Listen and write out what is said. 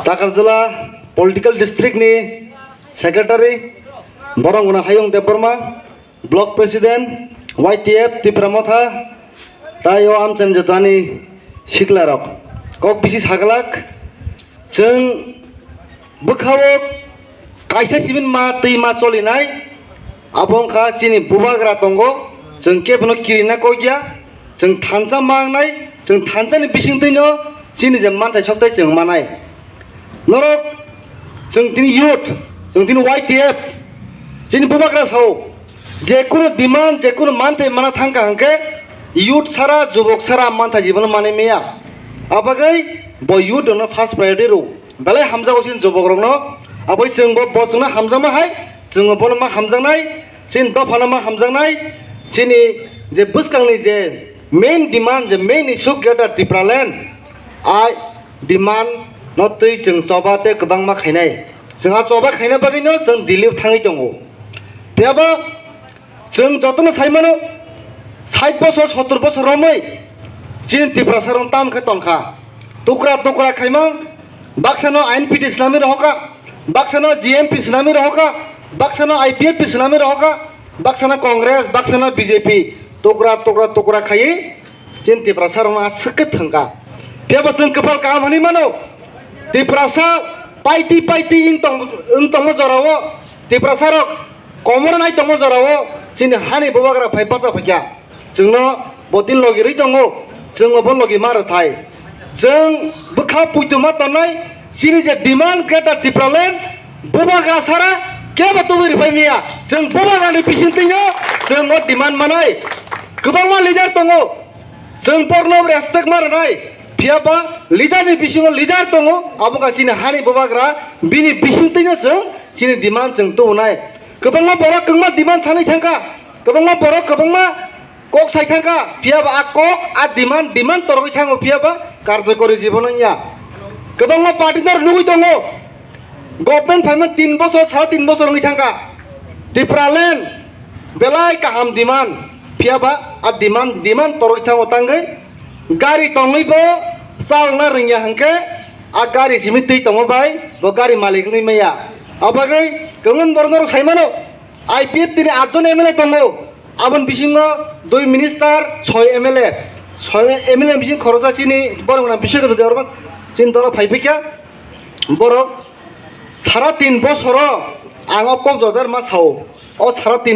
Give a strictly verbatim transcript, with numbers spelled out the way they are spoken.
Takarjala political district ni secretary Borong Guna Hayung Debbarma, block president Y T F Tipra Motha, tai o amchani jotoni sikla rok kok bisi saglak. Chwng bwkhao kaisa simi ma twi ma cholinai, abo wngkha chini bubagra tongo, chwng kebono kirina kok ya, chwng thansa mangnai, chwng thansani bisingtwino chini je manthai sokthai chwng manai. Norok chwng tini youth, chwng tini Y T F, chini bubagra sao, je kunu demand, je kunu manthai mana thangkha hwnkhe youth sara, jubok sara manthai jibono manwi maya. Abagwi bo youth rokno first priority rw. Belai hamjago chini jubokrokno, aboi chwngbo bo chwngno hamjakma hai, chwngbo bono ma hamjaknai, chini dophano ma hamjaknai, chini je bwskangni je main demand, je main issue Greater Tipraland, a demand no twi chwng choba tei kwbangma khainai. Chwng a choba khaina bagwino chwng Delhi o thangwi tongo. Phiyaba chwng jotono sai mano, sait bosor, sottor bosor romwi chini Tiprasa rok tam khe tongkha. Tukra tukra khaima, baksano I N P T swnamwi rohorkha, baksano G M P swnamwi rohorkha, baksano I P F T swnamwi rohorkha, baksano Congress, baksano B J P, tukra tukra tukra khaiwi chini Tiprasa rokno aswk khe thwngkha. Phiyaba chwng kwpal kaham hwnwi mano, Tiprasa paiti paiti wng tong-, wng tongma jorao Tiprasa rok komor nai tongma jorao chini hani bubagra phai bacha phaikha. Chwngno bo tin logi rwi tongo, chwngno bo logi ma rwthai. Chwng bwkha puituma tongnai, chini je demand Greater Tipraland, bubagra sara kebo tubui rwphai maya. Chwng bubagrani bisingtwino chwng o demand manai. Kwbangma leader tongo, chwng borno respect ma rwnai. Phiyaba leader ni bisingo leader tongo, abo kha chini hani bubagra, bini bisingtwino chwng chini demand chwng tubunai. Kwbangma borok kwbangma demand sanwi thangkha, kwbangma borok kwbangma kok sai thangkha, phiyaba a kok, a demand, demand torogwi thango, phiyaba karjokori jibono wngya. Kwbangma party no nugwi tongo, government phaima tin bosor, sara tin bosor wngwi thangkha. Tipraland belai kaham demand, phiyaba a demand, demand torogwi thango tangwi. Gari tongwi bo chalokna rwngya hwnkhe, a gari simi twi tongma bai bo gari malik wngwi maya. Abagwi kwbangma borok norok sai mano, I P F T ni atjon M L A tongo, aboni bisingo dui minister, soi M L A. Soi M L A bising khoroksa chini borok na bising kotor de orma chini dolo phai phikya borok sara tin bosoro ang o kok jojar ma sao. O sara tin